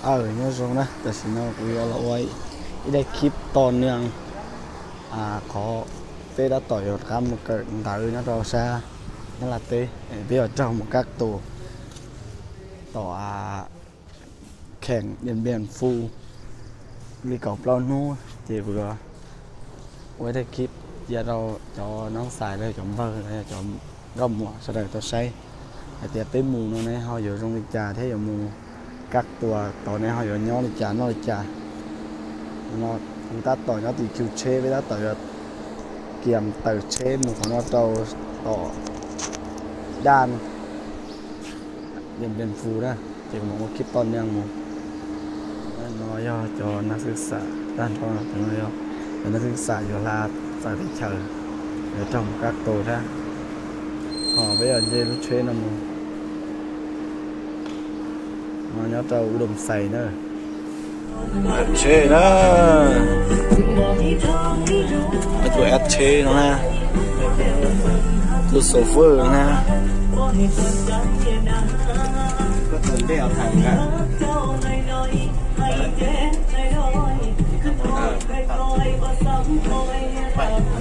Aw, nyob zoo na, tam sim no kuv yuav los ua ib daim clip toj neeg qhov peb tab tom yuav rov qab mus kawm ntawv nyob rau sab Nyab Laj teb, peb yuav raug mus kab tus tom kheem Điện Biên Phủ li kaum plaub hnub ces kuv yuav ua ib daim clip cia rau cov noob xais los yog cov npawg los yog cov nkauj muam sawv daws tau saib hais tias peb mus no ne ho yuav zoo li cas thiab yuav mus kab tus tod ne ho yuav nyob li cas noj li cas. No kuv tab tom nyob tim kiu tsheb, peb tab tom yuav kiam tawm tsheb mus qhov no rau tom daj Điện Biên Phủ na, ces kuv mam ua clip toj neeg mus. No yog cov nab xwb xam tag nrho, cov no yog cov nab xwb xam yuav hla txawv teb chaws, yuav raug mus kab tus thiab. Ho peb yuav nce lub tsheb no mus. No nyob rau U Doo Xais na. Tsheb na, tus ev tsheb no na, tus xo fwj na.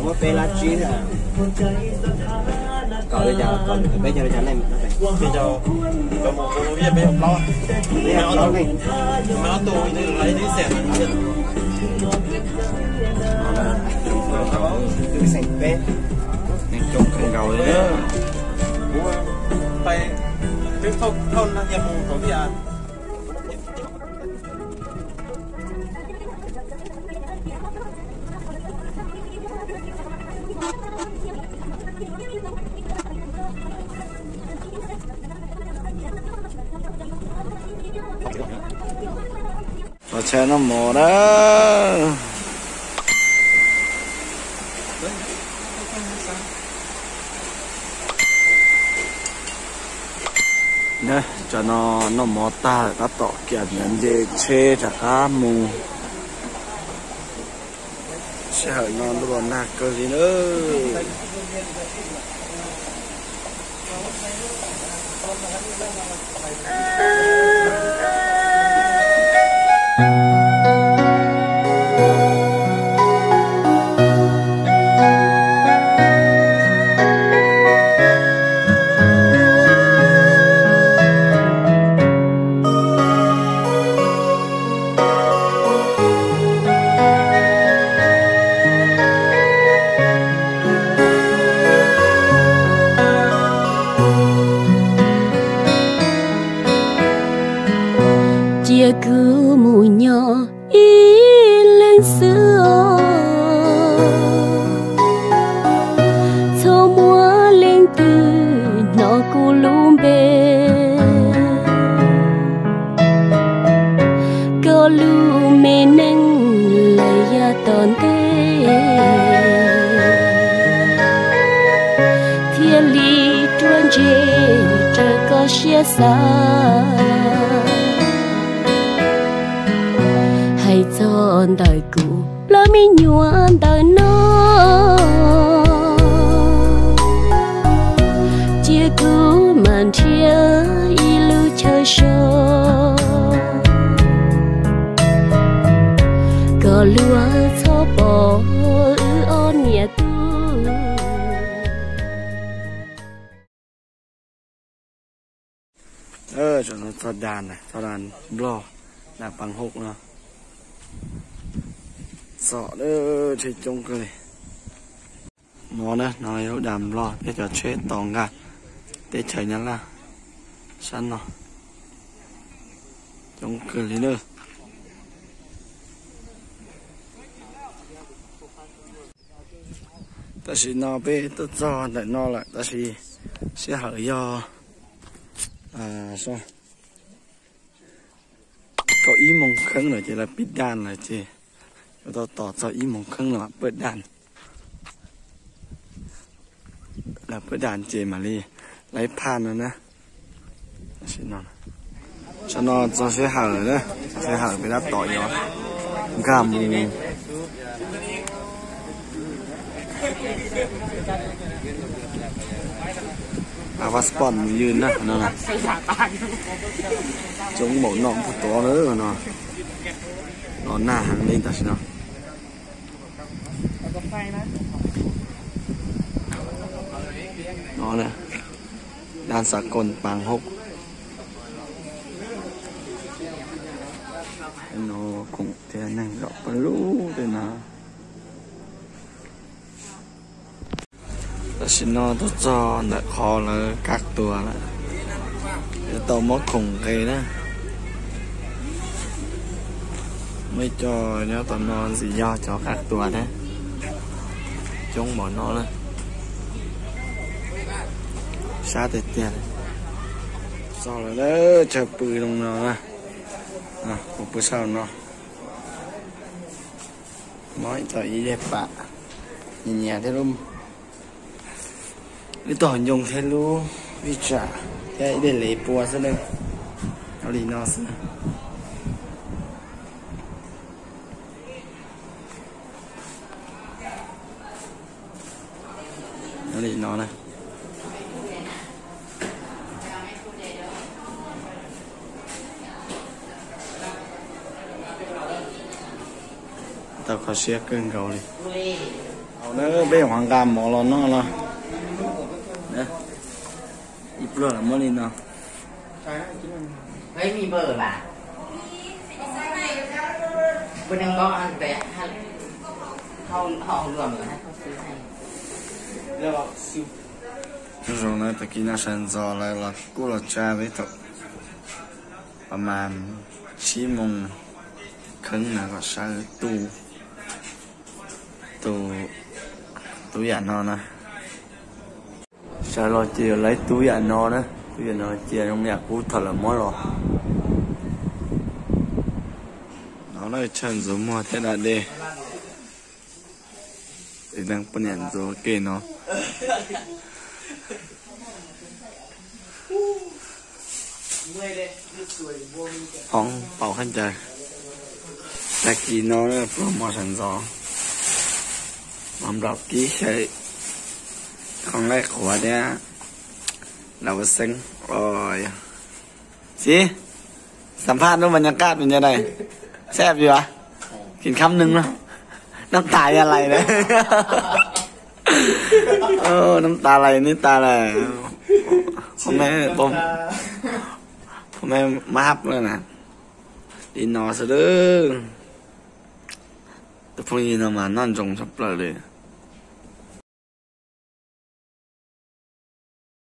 Muab peb lab tsib thiab. Kom li cas, peb cog li cas nej? Peb cog, cov mus kuv no peb cog plaub. Peb cog plaub nej. Twb xeem peb. Neeg coob kawg nkaus li. Kuv pais twb thauj, thauj no nyias mus kaum tiam. Los tsheb noj mov na. Cov no noj mov tag lawm tab tom kiam nce tsheb rov qab mus. Sij hawm no ntuj los nag kawg li na. Cia kuv mus nyob ib leeg xwb os. Txhob muaj leej twg hnov kuv lub npe, koj lub me neej lawm yav tom ntej, thiaj li ruaj ntseg raws koj siab xav. Hais txog ntawm kuv lub me nyuam ntawm no, cia kuv mam nrhiav ib lub chaw so, kom luag txhob pom wb ob niam tub. Txog das, txog das Nplog, das Paj Hauj no. Txom, tsheb coob kawg li. No na, no yog lub das Nplog, peb cov tsheb tos nqa teb chaws Nyab Laj sab no coob kawg li na. Tam sim no peb tuaj txog ntawm no lawm, tab sis sij hawm yog kaum ib moos kheeb lawm ces lawv pib das lawm ces yuav tau tos txog ib moos kheeb los mam pawj das. Lawv pawj das ces mam li laib phaj no na. Tam sim no txog sij hawm na, txog sij hawm peb tab tom yuav nkag mus. Xa passport mus ywg na no. Coob npaum no puag tod lawm no. Los nag heev li tam sim no. No, đang xav koom pang hauv. No khoom thiab neeg zom pawg lug tej no. Tam sim no tuaj txog ntawm qhov lawv kaj tuas lawm. Yuav tau muab khoom nqe na. Muaj ib co nyob tom no ntxim yog cov kaj tuas thiab. Coob npaum no na. Sab tiag tiag. Txog lawm, chaw pw zoo no na. Kuv pw sab no. Muab tau ib daim pam nyias nyias thiab lub, lub tog ncoo thiab lub vij tsam thiab ib daim lev pua xwb na. Li no xwb. Li no na. Tau kho siab kawg nkaus li. Au na, peb yuav nqa mov los noj no. Ib pluag los muab li no. Zoo na, tag kis no sawv ntxov lawv los kuj los tsa peb thaum pas mas tsib moos kheev na kom sawv tu, tu, tu yam no na. Sawv los ces yuav lawv tu yam no na, tu yam no cia zoo yam qub thaum lawv muab los. No na, tsawg ntxuav muag thiab da dej. Txiv neej poj niam ntxuav ke no. Hoob pauv khaub ncaws. Tag kis no pluag mov sawv ntxov, mov nplaum kib xyaw, qhov nqaij qhuav thiab lawv ua xeeb. Txiv, xam phaj lub mas nyas kaj tus nyas dais, xab yuav kis khab neeg no, nab tas ya lais na. Nab tas lais neb tas lais. Poj me mab hab na. Li no xwb. Tus phooj ywg no mas noj ntsoov tshaj plaws li.